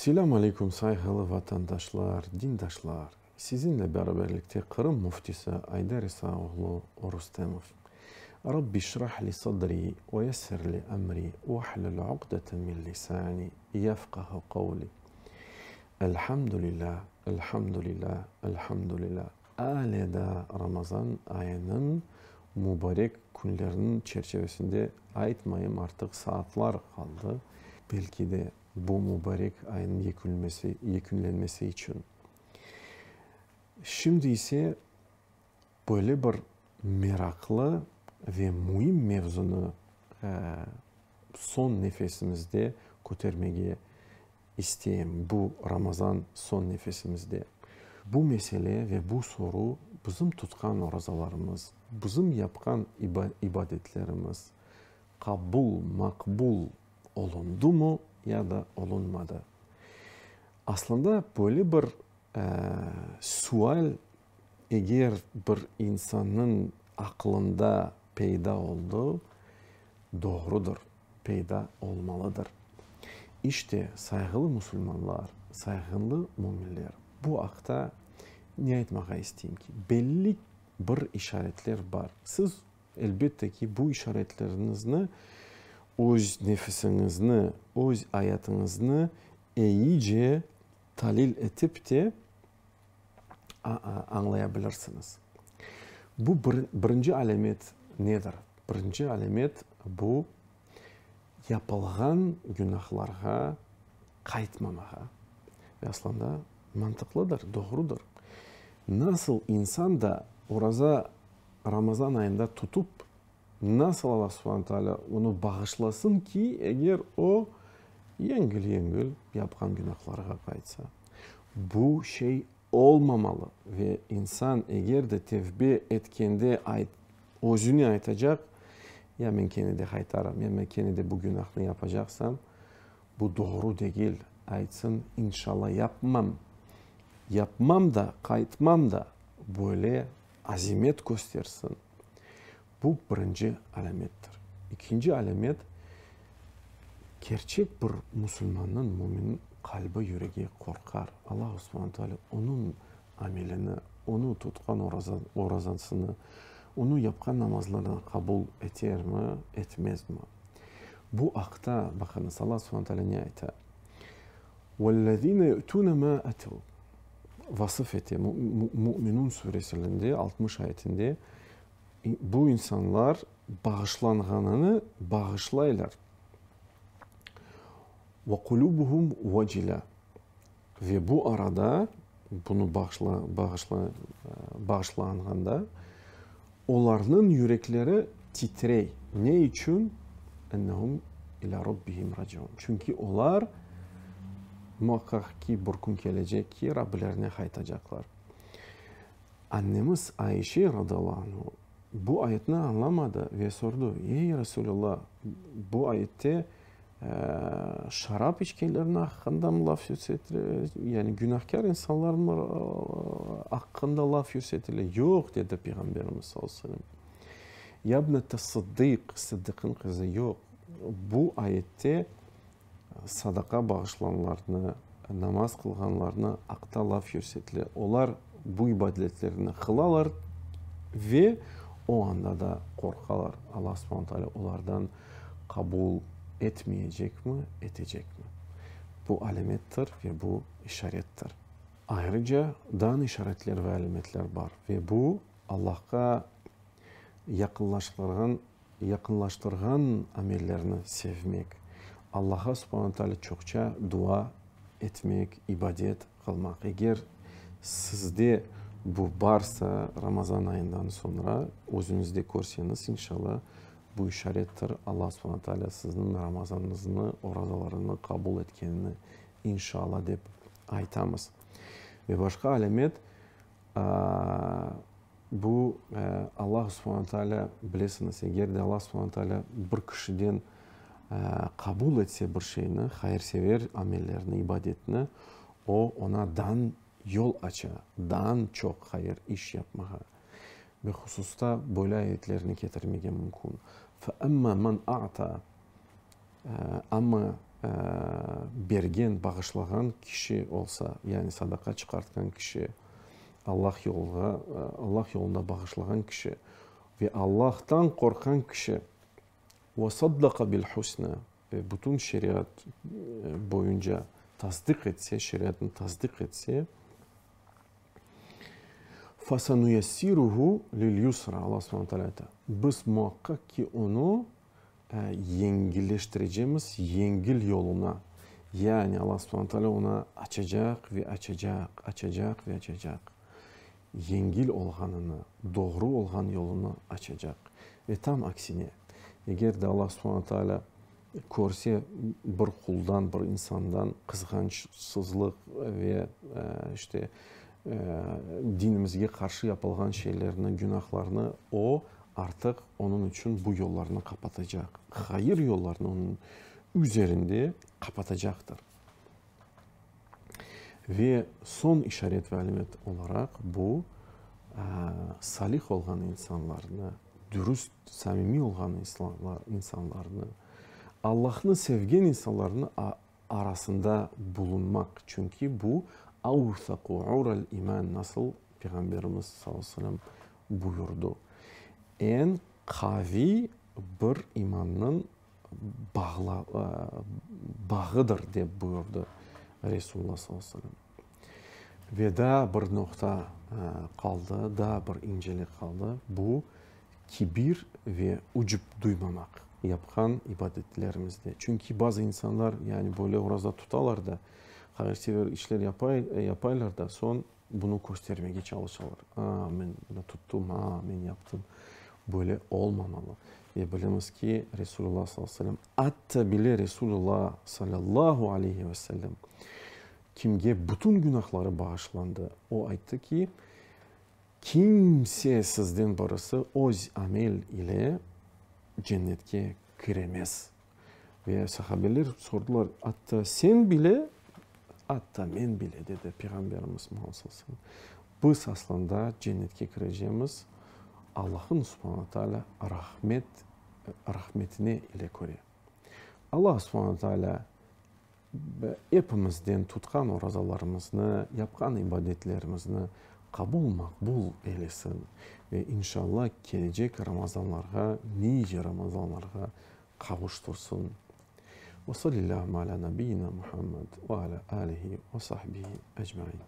Selâm aleyküm, sayğılı vatandaşlar, dindaşlar! Sizinle beraberlikte Qırım Müftisi Ayder İsa oğlu Rustemov. Rabbi şrah li sadri ve yessir li emri vahlul uqdeten min lisani yefqahu qavli. Elhamdülillah, elhamdülillah, elhamdülillah. Ale daa Ramazan ayınıñ mubarek künleriniñ çerçevesinde aytmayım, artıq saatlar qaldı, belki de bu mubarek ayınıñ yekünmesi, yekünlenmesi içün. Şimdi ise böyle bir meraqlı ve müim mevzunı soñ nefesimizde kötermege İsteyim, bu Ramazan soñ nefesimizde bu mesele ve bu soru bizim tutqan orazalarımız, bizim yapqan ibadetlerimiz qabul, maqbul olundımı ya da olunmadı? Aslında böyle bir sual eger bir insannıñ aqlında peyda oldı, doğrudır. Peyda olmalıdır. İşte, sayğılı musulmanlar, sayğınlı müminler, bu aqta ne aytmağa isteyim ki, belli bir işaretler bar. Siz, elbette ki, bu işaretleriñizni öz nefisiñizni, öz ayatıñıznı eyice talil etip te añlaya bilirsiñiz. Bu birinci alâmet nedir? Birinci alâmet bu, yapılğan günahlarğa qaytmamağa. Ve aslında mantıqlıdır, doğrudır. Nasıl insan da oraza Ramazan ayında tutup, nasıl Allah subhane teala onı bağışlasın ki, eger o yengil-yengil yapqan günahlarğa qaytsa? Bu şey olmamalı ve insan eger de tevbe etkende özüne aytacaq, ya men kene de qaytarım, ya men kene de bu günahnı yapacaqsam, bu doğru degil, aytsın, inşalla yapmam, yapmam da, qaytmam da, böyle azimet köstersin. Bu birinci alâmettir. İkinci alâmet, kerçek bir musulmannıñ, müminniñ qalbi, yüregi qorqar. Allahu subhane teala onıñ amelini, onıñ tutqan orazasını, onıñ yapqan namazlarını qabul etermi, etmezmi? Bu aqta, baqıñız, Allah subhane teala ne ayta? Vellezine yu'tune ma atev. Vasıf ete, Müminun suresinde, 60 ayetinde, bu insanlar bağışlanğanını bağışlaylar. Ve kulubuhum vecile. Ve bu arada, bunı bağışla, bağışla, bağışlanğanda, olarnıñ yürekleri titrey. Ne içün? Ennehum ilâ rabbihim raciun. Çünki olar, muaqqaq ki, bir kün kelecek ki, Rabbilerine qaytacaqlar. Annemiz Aişe radıyallahu anhu bu ayetni añlamadı ve sordı, Ey, Resulallah, bu ayette şarap içkenlerniñ aqqında mı laf yürsetile, yani günahkâr insanlar mı aqqında laf yürsetile? Yoq, dedi Peyğamberimiz sallallahu aleyhi ve sellem. Yabnete Sıddık, Sıddıqnıñ qızı, yoq, bu ayette sadaqa bağışlanlarnı, namaz qılğanlarnı aqta laf yürsetile. Olar bu ibadetlerni qılalar ve o anda da qorqalar, Allah subhane teala olardan qabul etmeyecekmi, etecekmi? Bu alâmettir ve bu işarettir. Ayrıca daa işaretler ve alâmetler bar ve bu Allahqa yaqınlaştırğan yaqınlaştırğan amellerni sevmek, Allaha subhane teala çoqça dua etmek, ibadet qılmaq. Eger sizde bu barsa, Ramazan ayından soñra özüñizde körseñiz, inşallah, bu işarettir, Allah subhane teala sizniñ Ramazanıñıznı, orazalarıñnı qabul etkenini, inşallah, dep aytamız. Ve başqa alâmet, Bu, Allah subhane teala, bilesiñiz, eger de Allah subhane teala bir kişiden qabul etse bir şeyni, hayırsever amellerni, ibadetni, o, oña dan yol aça, daan çoq hayır iş yapmağa. Ve hususta böyle ayetlerni ketirmege mümkün, Fe amma men a'ta, amma. bergen, bağışlağan kişi olsa, yani sadaqa çıqartqan kişi, Allah yolğa, Allah yolunda bağışlağan kişi ve Allahtan qorqqan kişi, ve saddaqa bil husna, ve bütün şeriat boyunca tasdiq etse, şeriatnı tasdiq etse, Fesenuyessiruhu lil yusra, Allah subhane teala ayta, biz muaqqaq ki onı yengilleştirecemiz yengil yoluna, yani Allah subhane teala ona açacaq ve açacaq, açacaq ve açacaq, yengil olğanını, doğru olğan yolunı açacaq. Ve tam aksine, eger de Allah subhane teala körse bir quldan, bir insandan qızğançsızlıq ve, işte, dinimizge qarşı yapılğan şeylerni, günahlarnı, o, artıq onıñ içün bu yollarnı qapatacaq, hayır yollarnı onıñ üzerinde qapatacaqtır. Ve soñ işaret ve alâmet olaraq bu, salih olğan insanlarnı, dürüst, samimiy olğan insanlarnı, Allahnı sevgen insanlarnı arasında bulunmaq, çünki bu, avsaqu ural iman, nasıl Peyğamberimiz sallallahu aleyhi ve sellem buyurdı, eñ qaviy bir imannıñ bağla, bağıdır, dep buyurdı Resulullah sallallahu aleyhi ve sellem. Ve daa bir noqta qaldı, daa bir incelik qaldı, bu, kibir ve ucub duymamaq yapqan ibadetlerimizde. Çünki bazı insanlar, yani böyle oraza tutalar da, hayırsever işler yapaylar da, soñ bunı köstermege çalışalar. A, men bunı tuttım, a, men yaptım. Böyle olmamalı. Ve bilemiz ki, Resulullah sallallahu aleyhi ve sellem, atta bile Resulullah sallallahu aleyhi ve sellem, kimge bütün günahları bağışlandı, o ayttı ki, Kimse sizden birisi öz amel ile cennetke kiremez. Ve sahabeler sordılar, Atta sen bile? Atta men bile, dedi Peyğamberimiz Muhammed sallallahu aleyhi ve sellem. Biz aslında cennetke kirecemiz Allah'ın subhana teala rahmet, rahmetine ile köre. Allah subhana teala Epimizden tutqan orazalarımıznı, yapqan ibadetlerimizni qabul-maqbul eylesin ve inşalla kelecek Ramazanlarğa, nice Ramazanlarğa qavuştırsın. Ve sallillâhümme alâ nabiyyina Muhammed ve alâ âlihi ve sahbihi ecmaîn.